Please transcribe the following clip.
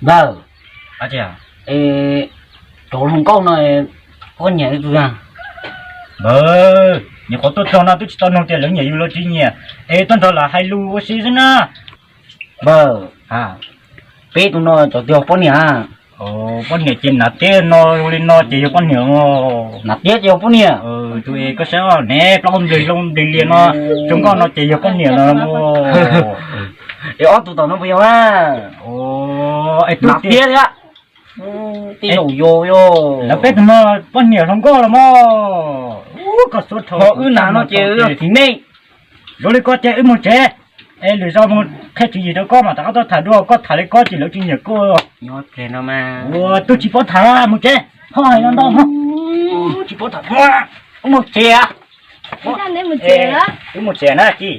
Npawg, cov hluas nkauj no poj niam tus a? Npawg, nyuam qhuav tuaj txog no twb tsis tau nug tias lawv nyiam yus los tsis nyiam, es tuaj nrog lawv hais lus ua si xwb na. Npawg, peb tus no cov twg yog poj niam? Poj niam ces hnav tiab no, zoo li no ces yog poj niam. Hnav tiab ces yog poj niam. Tus es koj saib ne, plaub hau nplig loo nplig lias no, zoo nkauj no ces yog poj niam no. Es ob tug tom no puas yog a? Hnav tiab thiab. Tej zaum yog, yog lawv peb tug no poj niam hluas nkauj los mas. Koj suav dhau, ho wb hnav no ces yog txiv neej. Zoo li ko ces wb mus tsev, es lwm zaus mus qhia tswv yim rau koj mas rov qab tuaj tham dua, koj tham li ko ces lawv tsis nyiam koj. Ua, twb tsis paub tham mus tsev, ho hais no ntau mog. Tsis paub tham, wb mus tsev. Wb mus tsev na ci.